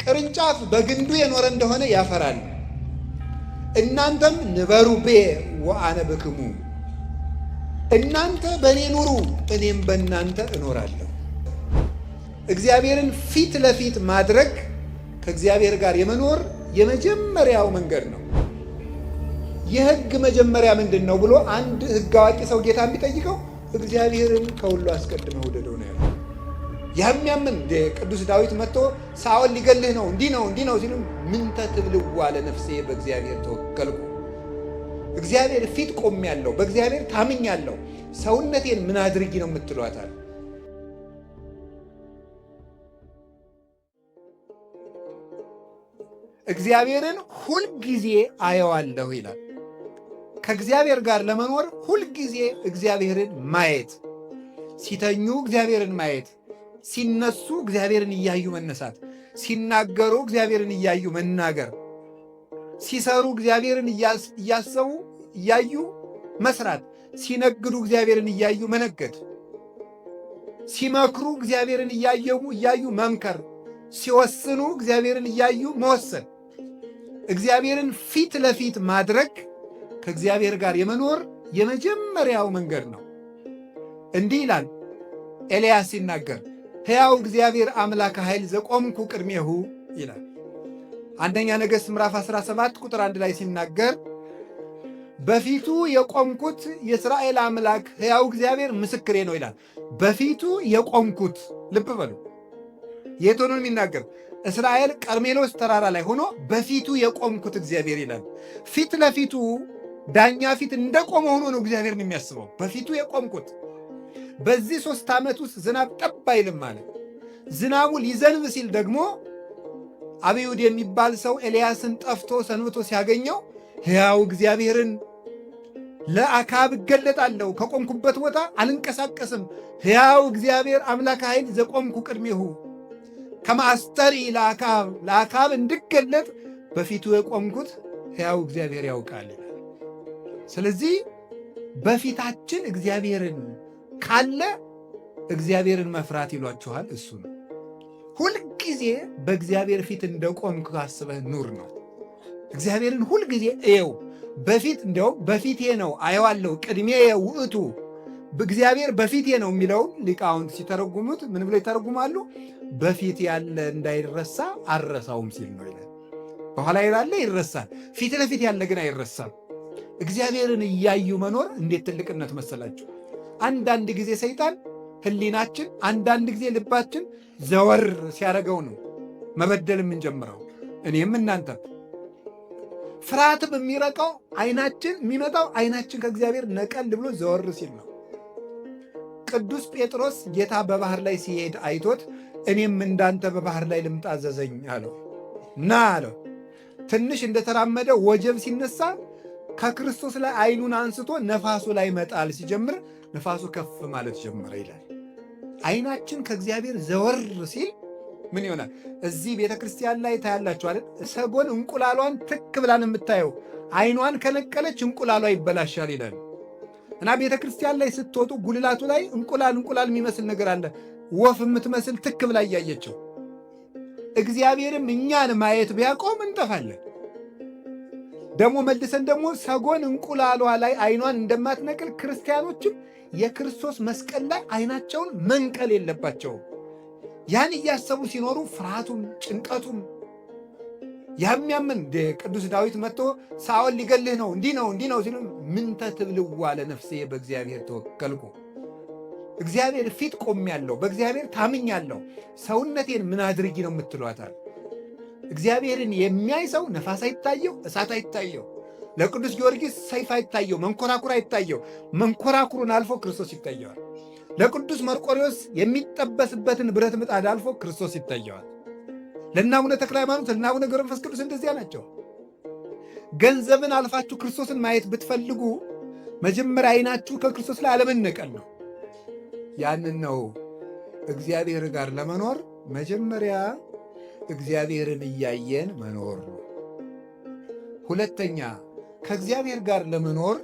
ቅርንጫፍ በግንዱ የኖረ እንደሆነ ያፈራል። እናንተም ንበሩ ቤ ወአነ ብክሙ፣ እናንተ በእኔ ኑሩ እኔም በእናንተ እኖራለሁ። እግዚአብሔርን ፊት ለፊት ማድረግ ከእግዚአብሔር ጋር የመኖር የመጀመሪያው መንገድ ነው። የሕግ መጀመሪያ ምንድን ነው ብሎ አንድ ሕግ አዋቂ ሰው ጌታ ቢጠይቀው እግዚአብሔርን ከሁሉ አስቀድመህ ውደደው ነው ያለው። ያም ቅዱስ ዳዊት መጥቶ ሳኦል ሊገልህ ነው እንዲህ ነው እንዲህ ነው ሲሉም ምንተ ትብልዋ ለነፍሴ በእግዚአብሔር ተወከልኩ፣ እግዚአብሔር ፊት ቆሜያለሁ፣ በእግዚአብሔር ታምኛለሁ፣ ሰውነቴን ምን አድርጊ ነው የምትሏታል? እግዚአብሔርን ሁልጊዜ አየዋለሁ ይላል። ከእግዚአብሔር ጋር ለመኖር ሁልጊዜ እግዚአብሔርን ማየት፣ ሲተኙ እግዚአብሔርን ማየት፣ ሲነሱ እግዚአብሔርን እያዩ መነሳት፣ ሲናገሩ እግዚአብሔርን እያዩ መናገር፣ ሲሰሩ እግዚአብሔርን እያሰቡ እያዩ መስራት፣ ሲነግዱ እግዚአብሔርን እያዩ መነገድ፣ ሲመክሩ እግዚአብሔርን እያዩ መምከር፣ ሲወስኑ እግዚአብሔርን እያዩ መወሰን፣ እግዚአብሔርን ፊት ለፊት ማድረግ ከእግዚአብሔር ጋር የመኖር የመጀመሪያው መንገድ ነው። እንዲህ ይላል ኤልያስ ሲናገር ሕያው እግዚአብሔር አምላከ ኃይል ዘቆምኩ ቅድሜሁ ይላል። አንደኛ ነገሥት ምዕራፍ 17 ቁጥር 1 ላይ ሲናገር በፊቱ የቆምኩት የእስራኤል አምላክ ሕያው እግዚአብሔር ምስክሬ ነው ይላል። በፊቱ የቆምኩት ልብ በሉ። የት ሆኖ የሚናገር? እስራኤል ቀርሜሎስ ተራራ ላይ ሆኖ በፊቱ የቆምኩት እግዚአብሔር ይላል። ፊት ለፊቱ ዳኛ ፊት እንደቆመ ሆኖ ነው እግዚአብሔርን የሚያስበው። በፊቱ የቆምኩት በዚህ 3 ዓመት ውስጥ ዝናብ ጠብ አይልም አለ። ዝናቡ ሊዘንብ ሲል ደግሞ አብዩድ የሚባል ሰው ኤልያስን ጠፍቶ ሰንብቶ ሲያገኘው ሕያው እግዚአብሔርን ለአክዓብ እገለጣለሁ፣ ከቆምኩበት ቦታ አልንቀሳቀስም፣ ሕያው እግዚአብሔር አምላከ ኃይል ዘቆምኩ ቅድሜሁ ከማስተሪ ለአክዓብ፣ ለአክዓብ እንድገለጥ በፊቱ የቆምኩት ሕያው እግዚአብሔር ያውቃል ይላል። ስለዚህ በፊታችን እግዚአብሔርን ካለ እግዚአብሔርን መፍራት ይሏችኋል። እሱ ነው። ሁልጊዜ በእግዚአብሔር ፊት እንደቆምክ አስበህ ኑር ነው። እግዚአብሔርን ሁልጊዜ እየው። በፊት እንዲያውም በፊቴ ነው አየዋለሁ፣ ቅድሜ ውእቱ እግዚአብሔር በፊቴ ነው የሚለውን ሊቃውንት ሲተረጉሙት ምን ብለው ይተረጉማሉ? በፊት ያለ እንዳይረሳ አልረሳውም ሲል ነው ይላል። በኋላ ያለ ይረሳል፣ ፊት ለፊት ያለ ግን አይረሳም። እግዚአብሔርን እያዩ መኖር እንዴት ትልቅነት መሰላችሁ! አንዳንድ ጊዜ ሰይጣን ሕሊናችን፣ አንዳንድ ጊዜ ልባችን ዘወር ሲያደርገው ነው መበደል የምንጀምረው። እኔም እናንተ ፍርሃትም የሚረቀው አይናችን የሚመጣው አይናችን ከእግዚአብሔር ነቀል ብሎ ዘወር ሲል ነው። ቅዱስ ጴጥሮስ ጌታ በባህር ላይ ሲሄድ አይቶት እኔም እንዳንተ በባህር ላይ ልምጣ አዘዘኝ አለው። ና አለው። ትንሽ እንደተራመደ ወጀብ ሲነሳ ከክርስቶስ ላይ አይኑን አንስቶ ነፋሱ ላይ መጣል ሲጀምር ነፋሱ ከፍ ማለት ጀመረ ይላል። አይናችን ከእግዚአብሔር ዘወር ሲል ምን ይሆናል? እዚህ ቤተ ክርስቲያን ላይ ታያላችሁ አይደል? ሰጎን እንቁላሏን ትክ ብላን የምታየው አይኗን ከነቀለች እንቁላሏ ይበላሻል ይላል። እና ቤተ ክርስቲያን ላይ ስትወጡ ጉልላቱ ላይ እንቁላል እንቁላል የሚመስል ነገር አለ። ወፍ የምትመስል ትክ ብላ እያየችው። እግዚአብሔርም እኛን ማየት ቢያቆም እንጠፋለን። ደግሞ መልሰን ደግሞ ሰጎን እንቁላሏ ላይ አይኗን እንደማትነቅል ክርስቲያኖችም የክርስቶስ መስቀል ላይ አይናቸውን መንቀል የለባቸውም። ያን እያሰቡ ሲኖሩ ፍርሃቱም ጭንቀቱም ያሚያምን ቅዱስ ዳዊት መጥቶ ሳኦል ሊገልህ ነው እንዲህ ነው እንዲህ ነው ሲሉ ምንተ ትብልዋ ለነፍሴ በእግዚአብሔር ተወከልኩ፣ እግዚአብሔር ፊት ቆሜያለሁ፣ በእግዚአብሔር ታምኛለሁ፣ ሰውነቴን ምን አድርጊ ነው የምትሏታል? እግዚአብሔርን የሚያይ ሰው ነፋስ አይታየው፣ እሳት አይታየው። ለቅዱስ ጊዮርጊስ ሰይፍ አይታየው፣ መንኮራኩር አይታየው። መንኮራኩሩን አልፎ ክርስቶስ ይታየዋል። ለቅዱስ መርቆሪዎስ የሚጠበስበትን ብረት ምጣድ አልፎ ክርስቶስ ይታየዋል። ለእነ አቡነ ተክለ ሃይማኖት፣ ለእነ አቡነ ገብረ መንፈስ ቅዱስ እንደዚያ ናቸው። ገንዘብን አልፋችሁ ክርስቶስን ማየት ብትፈልጉ መጀመሪያ አይናችሁ ከክርስቶስ ላይ አለመነቀል ነው። ያንን ነው እግዚአብሔር ጋር ለመኖር መጀመሪያ እግዚአብሔርን እያየን መኖር ነው። ሁለተኛ ከእግዚአብሔር ጋር ለመኖር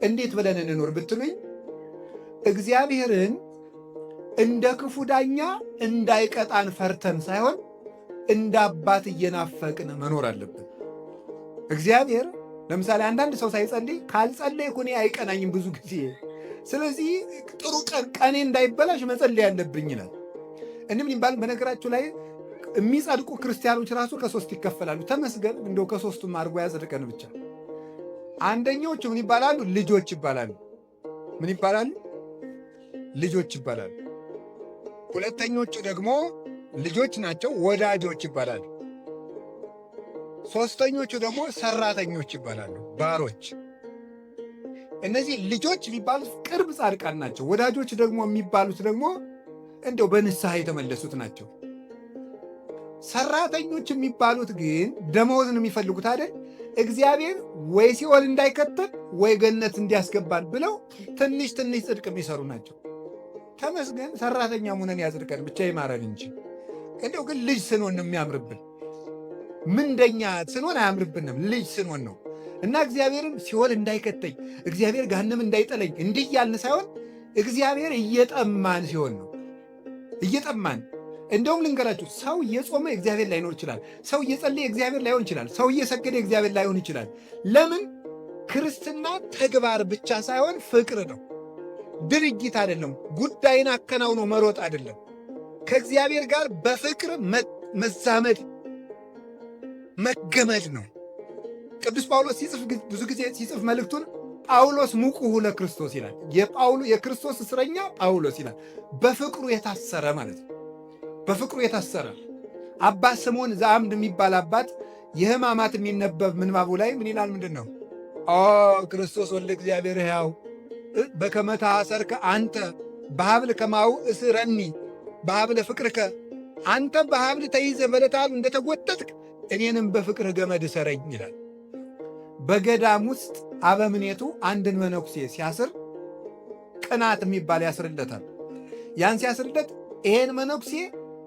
እንዴት ብለን እንኖር ብትሉኝ እግዚአብሔርን እንደ ክፉ ዳኛ እንዳይቀጣን ፈርተን ሳይሆን እንደ አባት እየናፈቅን መኖር አለብን። እግዚአብሔር ለምሳሌ አንዳንድ ሰው ሳይጸልይ ካልጸለይኩ እኔ አይቀናኝም ብዙ ጊዜ፣ ስለዚህ ጥሩ ቀን ቀኔ እንዳይበላሽ መጸለይ ያለብኝ ይላል። እንዲህ ምን ይባል፣ በነገራችሁ ላይ የሚጸድቁ ክርስቲያኖች ራሱ ከሶስት ይከፈላሉ። ተመስገን እንደው ከሶስቱም አድርጎ ያጽድቀን ብቻ። አንደኛዎቹ ምን ይባላሉ? ልጆች ይባላሉ። ምን ይባላሉ? ልጆች ይባላሉ። ሁለተኞቹ ደግሞ ልጆች ናቸው፣ ወዳጆች ይባላሉ። ሶስተኞቹ ደግሞ ሰራተኞች ይባላሉ፣ ባሮች። እነዚህ ልጆች የሚባሉት ቅርብ ጻድቃን ናቸው። ወዳጆች ደግሞ የሚባሉት ደግሞ እንደው በንስሐ የተመለሱት ናቸው። ሰራተኞች የሚባሉት ግን ደመወዝ ነው የሚፈልጉት አይደል? እግዚአብሔር ወይ ሲኦል እንዳይከተል ወይ ገነት እንዲያስገባን ብለው ትንሽ ትንሽ ጽድቅ የሚሰሩ ናቸው። ተመስገን ሰራተኛ ሙነን ያጽድቀን ብቻ ይማረን እንጂ እንደው ግን ልጅ ስንሆን ነው የሚያምርብን። ምንደኛ ስንሆን አያምርብንም፣ ልጅ ስንሆን ነው። እና እግዚአብሔርም ሲኦል እንዳይከተኝ እግዚአብሔር ገሃነም እንዳይጠለኝ እንዲህ እያልን ሳይሆን እግዚአብሔር እየጠማን ሲሆን ነው እየጠማን። እንደውም ልንገራችሁ፣ ሰው እየጾመ እግዚአብሔር ላይኖር ይችላል። ሰው እየጸለየ እግዚአብሔር ላይሆን ይችላል። ሰው እየሰገደ እግዚአብሔር ላይሆን ይችላል። ለምን? ክርስትና ተግባር ብቻ ሳይሆን ፍቅር ነው። ድርጊት አይደለም። ጉዳይን አከናውኖ መሮጥ አይደለም። ከእግዚአብሔር ጋር በፍቅር መዛመድ መገመድ ነው። ቅዱስ ጳውሎስ ሲጽፍ ብዙ ጊዜ ሲጽፍ መልእክቱን ጳውሎስ ሙቁሁ ለክርስቶስ ይላል። የክርስቶስ እስረኛ ጳውሎስ ይላል። በፍቅሩ የታሰረ ማለት ነው። በፍቅሩ የታሰረ አባ ስምዖን ዘአምድ የሚባል አባት የሕማማት የሚነበብ ምንባቡ ላይ ምን ይላል? ምንድን ነው? ኦ ክርስቶስ ወልደ እግዚአብሔር ሕያው በከመ ተአሰርከ አንተ በሀብል ከማሁ እስረኒ በሀብለ ፍቅርከ፣ አንተ በሀብል ተይዘህ በዕለተ ዓርብ እንደተጎተትክ እኔንም በፍቅርህ ገመድ እሰረኝ ይላል። በገዳም ውስጥ አበምኔቱ አንድን መነኩሴ ሲያስር ቅናት የሚባል ያስርለታል። ያን ሲያስርለት ይሄን መነኩሴ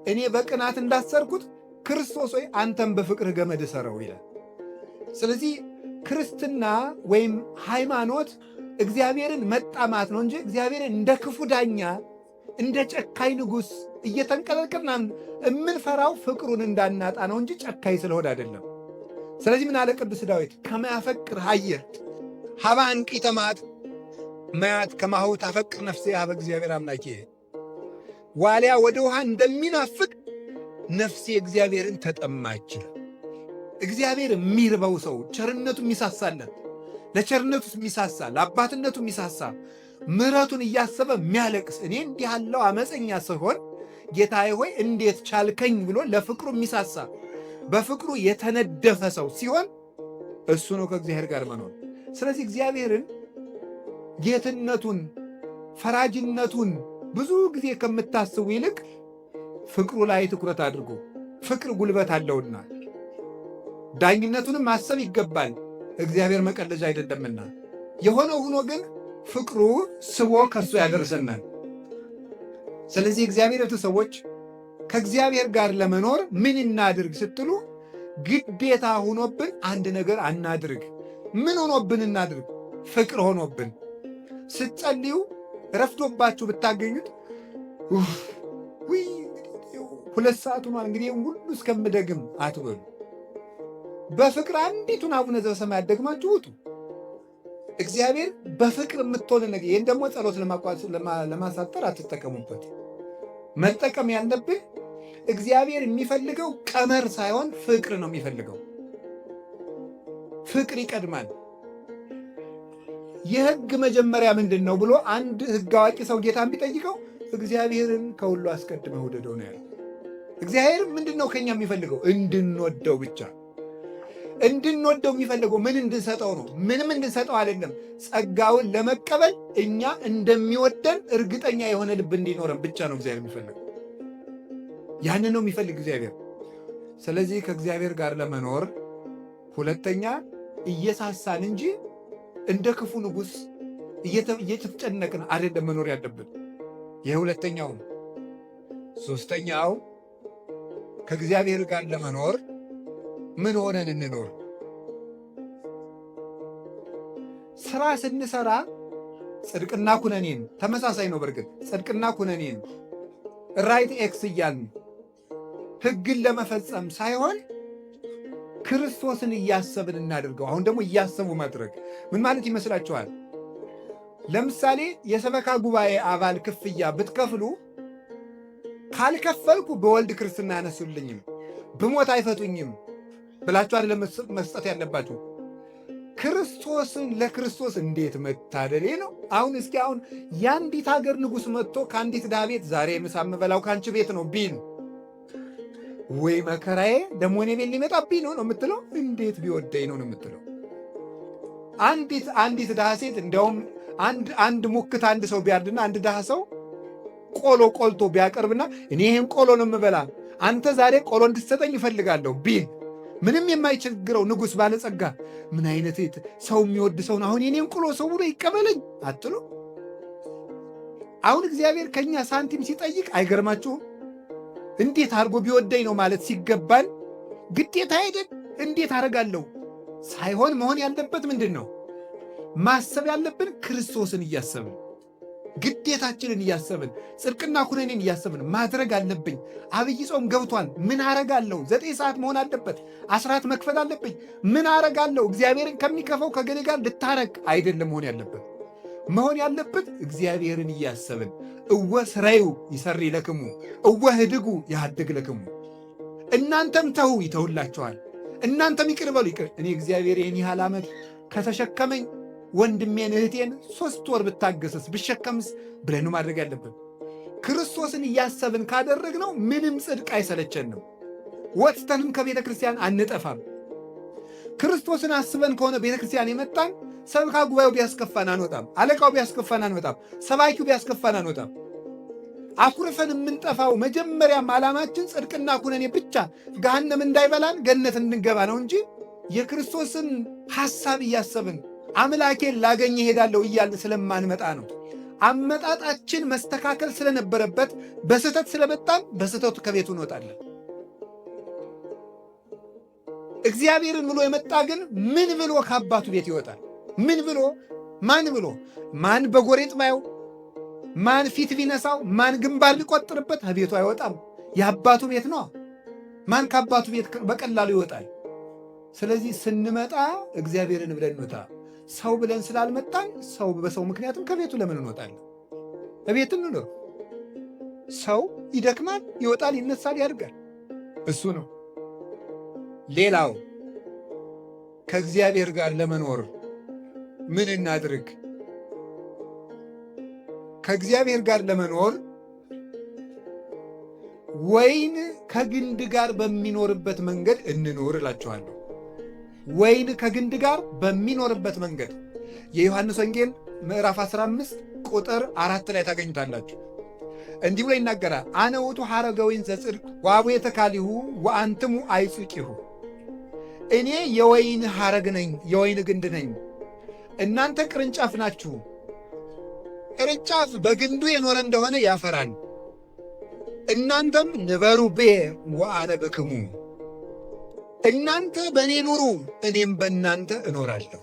እኔ በቅናት እንዳሰርኩት ክርስቶስ ሆይ አንተም በፍቅርህ ገመድ እሰረው ይላል። ስለዚህ ክርስትና ወይም ሃይማኖት እግዚአብሔርን መጣማት ነው እንጂ እግዚአብሔርን እንደ ክፉ ዳኛ እንደ ጨካኝ ንጉሥ እየተንቀለቀልን የምንፈራው ፍቅሩን እንዳናጣ ነው እንጂ ጨካኝ ስለሆነ አይደለም። ስለዚህ ምን አለ ቅዱስ ዳዊት? ከመያፈቅር ሀየ ሀባ አንቂ ተማት መያት ከማሁ ታፈቅር ነፍሴ ሀበ እግዚአብሔር አምላኬ። ዋሊያ ወደ ውሃ እንደሚናፍቅ ነፍሴ እግዚአብሔርን ተጠማች። እግዚአብሔር የሚርበው ሰው ቸርነቱ የሚሳሳለት፣ ለቸርነቱ የሚሳሳ፣ ለአባትነቱ የሚሳሳ፣ ምሕረቱን እያሰበ የሚያለቅስ፣ እኔ እንዲህ ያለው አመፀኛ ስሆን ጌታዬ ሆይ እንዴት ቻልከኝ ብሎ ለፍቅሩ የሚሳሳ፣ በፍቅሩ የተነደፈ ሰው ሲሆን እሱ ነው ከእግዚአብሔር ጋር መኖር። ስለዚህ እግዚአብሔርን ጌትነቱን ፈራጅነቱን ብዙ ጊዜ ከምታስቡ ይልቅ ፍቅሩ ላይ ትኩረት አድርጉ። ፍቅር ጉልበት አለውና ዳኝነቱንም ማሰብ ይገባል። እግዚአብሔር መቀለጃ አይደለምና። የሆነው ሆኖ ግን ፍቅሩ ስቦ ከእርሱ ያደርሰናል። ስለዚህ እግዚአብሔር ሰዎች ከእግዚአብሔር ጋር ለመኖር ምን እናድርግ ስትሉ ግዴታ ሆኖብን አንድ ነገር አናድርግ። ምን ሆኖብን እናድርግ? ፍቅር ሆኖብን። ስትጸልዩ ረፍዶባችሁ ብታገኙት ውይ 2 ሰዓት ሆኗል እንግዲህ ሁሉ እስከምደግም አትበሉ። በፍቅር አንዲቱን አቡነ ዘበሰማያት ደግማችሁ ውጡ። እግዚአብሔር በፍቅር የምትሆን ነገር ይህን ደግሞ ጸሎት ለማሳጠር አትጠቀሙበት። መጠቀም ያለብህ እግዚአብሔር የሚፈልገው ቀመር ሳይሆን ፍቅር ነው የሚፈልገው። ፍቅር ይቀድማል። የሕግ መጀመሪያ ምንድን ነው ብሎ አንድ ሕግ አዋቂ ሰው ጌታን ቢጠይቀው እግዚአብሔርን ከሁሉ አስቀድመህ ውደደው ነው ያለው። እግዚአብሔር ምንድን ነው ከኛ የሚፈልገው? እንድንወደው ብቻ። እንድንወደው የሚፈልገው ምን እንድንሰጠው ነው? ምንም እንድንሰጠው አይደለም። ጸጋውን ለመቀበል እኛ እንደሚወደን እርግጠኛ የሆነ ልብ እንዲኖረን ብቻ ነው እግዚአብሔር የሚፈልገው። ያንን ነው የሚፈልግ እግዚአብሔር። ስለዚህ ከእግዚአብሔር ጋር ለመኖር ሁለተኛ እየሳሳን እንጂ እንደ ክፉ ንጉሥ እየተጨነቅን አይደለም መኖር ያለብን። ይህ ሁለተኛው ነው። ሶስተኛው ከእግዚአብሔር ጋር ለመኖር ምን ሆነን እንኖር? ስራ ስንሰራ ጽድቅና ኩነኔን ተመሳሳይ ነው። በእርግጥ ጽድቅና ኩነኔን right X እያልን ሕግን ለመፈጸም ሳይሆን ክርስቶስን እያሰብን እናድርገው። አሁን ደግሞ እያሰቡ ማድረግ ምን ማለት ይመስላችኋል? ለምሳሌ የሰበካ ጉባኤ አባል ክፍያ ብትከፍሉ ካልከፈልኩ በወልድ ክርስትና ያነሱልኝም ብሞት አይፈቱኝም ብላችሁ አይደለም መስጠት ያለባችሁ። ክርስቶስን ለክርስቶስ እንዴት መታደሌ ነው። አሁን እስኪ አሁን የአንዲት ሀገር ንጉሥ መጥቶ ከአንዲት ድሃ ቤት ዛሬ ምሳ የምበላው ከአንቺ ቤት ነው ቢል ወይ መከራዬ፣ ደግሞ እኔ ቤት ሊመጣብኝ ነው ነው የምትለው። እንዴት ቢወደኝ ነው ነው የምትለው። አንዲት ድሃ ሴት እንዲያውም አንድ ሙክት አንድ ሰው ቢያርድና አንድ ድሃ ሰው ቆሎ ቆልቶ ቢያቀርብና እኔ ይህን ቆሎ ነው የምበላ፣ አንተ ዛሬ ቆሎ እንድትሰጠኝ እፈልጋለሁ ቢል ምንም የማይቸግረው ንጉሥ ባለጸጋ ምን አይነት ሰው የሚወድ ሰው ነው፣ አሁን የኔን ቆሎ ሰው ብሎ ይቀበለኝ አትሉ? አሁን እግዚአብሔር ከኛ ሳንቲም ሲጠይቅ አይገርማችሁም? እንዴት አድርጎ ቢወደኝ ነው ማለት ሲገባን ግዴታ አይደል? እንዴት አደርጋለሁ ሳይሆን መሆን ያለበት ምንድን ነው? ማሰብ ያለብን ክርስቶስን እያሰብን ግዴታችንን እያሰብን ጽድቅና ኩነኔን እያሰብን ማድረግ አለብኝ። አብይ ጾም ገብቷል። ምን አረጋለሁ? 9 ሰዓት መሆን አለበት። አስራት መክፈል አለብኝ። ምን አረጋለሁ? እግዚአብሔርን ከሚከፋው ከገሌ ጋር ልታረቅ አይደለም መሆን ያለበት። መሆን ያለበት እግዚአብሔርን እያሰብን እወ ስራዩ ይሰሪ ለክሙ እወ ህድጉ ያሃድግ ለክሙ። እናንተም ተዉ ይተውላችኋል፣ እናንተም ይቅር በሉ ይቅር። እኔ እግዚአብሔር ይህን ያህል ዓመት ከተሸከመኝ ወንድሜን እህቴን 3 ወር ብታገሰስ ብሸከምስ ብለን ማድረግ ያለብን። ክርስቶስን እያሰብን ካደረግነው ምንም ጽድቅ አይሰለቸንም፣ ወጥተንም ከቤተ ክርስቲያን አንጠፋም። ክርስቶስን አስበን ከሆነ ቤተ ክርስቲያን የመጣን ሰበካ ጉባኤው ቢያስከፋን አንወጣም፣ አለቃው ቢያስከፋን አንወጣም፣ ሰባኪው ቢያስከፋን አንወጣም። አኩርፈን የምንጠፋው መጀመሪያም ዓላማችን ጽድቅና ኩነኔ ብቻ ገሃነም እንዳይበላን ገነት እንድንገባ ነው እንጂ የክርስቶስን ሐሳብ እያሰብን አምላኬን ላገኝ እሄዳለሁ እያልን ስለማንመጣ ነው። አመጣጣችን መስተካከል ስለነበረበት በስህተት ስለመጣን በስህተቱ ከቤቱ እንወጣለን። እግዚአብሔርን ብሎ የመጣ ግን ምን ብሎ ከአባቱ ቤት ይወጣል? ምን ብሎ ማን ብሎ ማን በጎሬጥ ባየው ማን ፊት ቢነሳው ማን ግንባር ቢቆጥርበት ከቤቱ አይወጣም። የአባቱ ቤት ነው። ማን ከአባቱ ቤት በቀላሉ ይወጣል? ስለዚህ ስንመጣ እግዚአብሔርን ብለን እንወጣ። ሰው ብለን ስላልመጣን ሰው በሰው ምክንያትም ከቤቱ ለምን እንወጣለን? እቤት እንኖር። ሰው ይደክማል፣ ይወጣል፣ ይነሳል፣ ያድጋል። እሱ ነው። ሌላው ከእግዚአብሔር ጋር ለመኖር ምን እናድርግ? ከእግዚአብሔር ጋር ለመኖር ወይን ከግንድ ጋር በሚኖርበት መንገድ እንኖር እላችኋለሁ። ወይን ከግንድ ጋር በሚኖርበት መንገድ የዮሐንስ ወንጌል ምዕራፍ 15 ቁጥር 4 ላይ ታገኙታላችሁ። እንዲህ ብሎ ይናገራል። አነ ውእቱ ሐረገ ወይን ዘጽድቅ ወአቡየ ተካሊሁ ወአንትሙ አይጹቂሁ። እኔ የወይን ሐረግ ነኝ፣ የወይን ግንድ ነኝ፣ እናንተ ቅርንጫፍ ናችሁ። ቅርንጫፍ በግንዱ የኖረ እንደሆነ ያፈራል። እናንተም ንበሩ ብየ ወአነ ብክሙ፣ እናንተ በእኔ ኑሩ እኔም በእናንተ እኖራለሁ።